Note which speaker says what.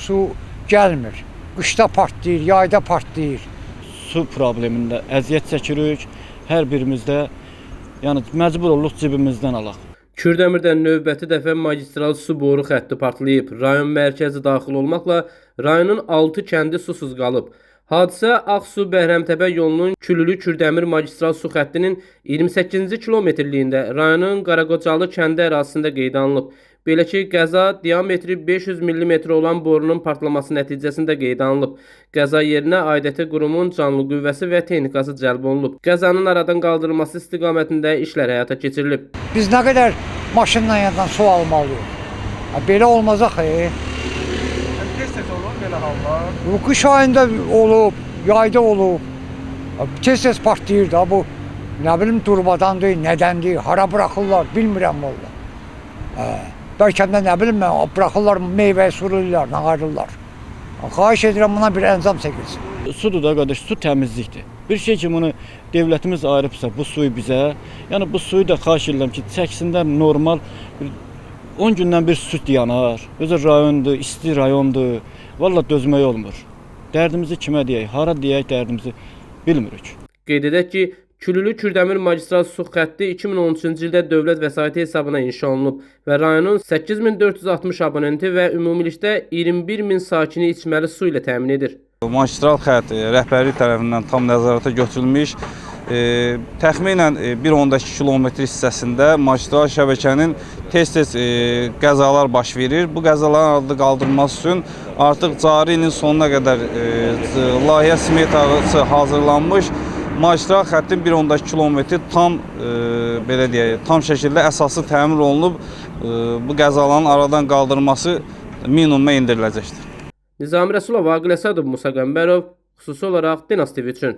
Speaker 1: Su gəlmir. Qışda partlayır, yayda partlayır.
Speaker 2: Su problemində əziyyət çəkirik. Hər birimizdə, yəni məcbur oluruq cibimizdən alaq.
Speaker 3: Kürdəmirdə növbəti dəfə magistral su boru xətti partlayıb. Rayon mərkəzi daxil olmaqla rayonun 6 kəndi susuz qalıb. Hadisə Ağsu Bəhrəmtəpə yolunun Külülü Kürdəmir magistral su xəttinin 28-ci kilometrliyində rayonun Qaraqocalı kəndi ərazisində qeydə alınıb. Belə ki, qəza diametri 500 mm olan borunun partlaması nəticəsində qeydə alınıb. Qəza yerinə aidiyyəti qurumun canlı qüvvəsi və texnikası cəlb olunub. Qəzanın aradan qaldırılması istiqamətində işlər həyata keçirilib.
Speaker 1: Biz nə qədər maşınla yandan su almalıyıq. Belə olmaz axı.
Speaker 4: Tez-tez olur belə hallar.
Speaker 1: Bu qış ayında olub, yayda olub. Tez-tez partlayır da bu. Nə bilim durmadandır, nədəndir, hara buraxırlar, bilmirəm vallah. Bəlkə də nə bilim mən, buraxırlar meyvəyə sürürlər, nağarırlar. Xahiş edirəm buna bir əncam çəkilsin.
Speaker 2: Sudur da qardaş, su təmizlikdir. Bir şey ki, bunu devlətimiz ayırıbsa bu suyu bizə, yəni bu suyu da xahiş edirəm ki, çəksinlər normal bir 10 gündən bir su yanar. Özü rayondur, isti rayondur. Vallah dözmək olmur. Dərdimizi kimə deyək, hara deyək dərdimizi bilmirik.
Speaker 3: Qeyd edək ki, Külülü Kürdəmir magistral su xətti 2013-cü ildə dövlət vəsaiti hesabına inşa olunub və rayonun 8460 abonenti və ümumilikdə 21.000 sakini içməli su ilə təmin edir.
Speaker 5: Magistral xətt rəhbərlik tərəfindən tam nəzarətə götürülmüş. Təxminən 1,2 kilometr hissəsində magistral şəbəkənin tez-tez qəzalar baş verir. Bu qəzaların aradan qaldırılması üçün artıq cari ilin sonuna qədər layihə smetası hazırlanmış. Magistral xəttin 1,2 kilometri tam belə deyək, tam şəkildə əsaslı təmir olunub, bu qəzaların aradan qaldırılması minimuma endiriləcəkdir.
Speaker 3: Nizami Rəsulov, Aqil Əsədov, Musa Qəmbərov, xüsusi olaraq Dinaz TV üçün.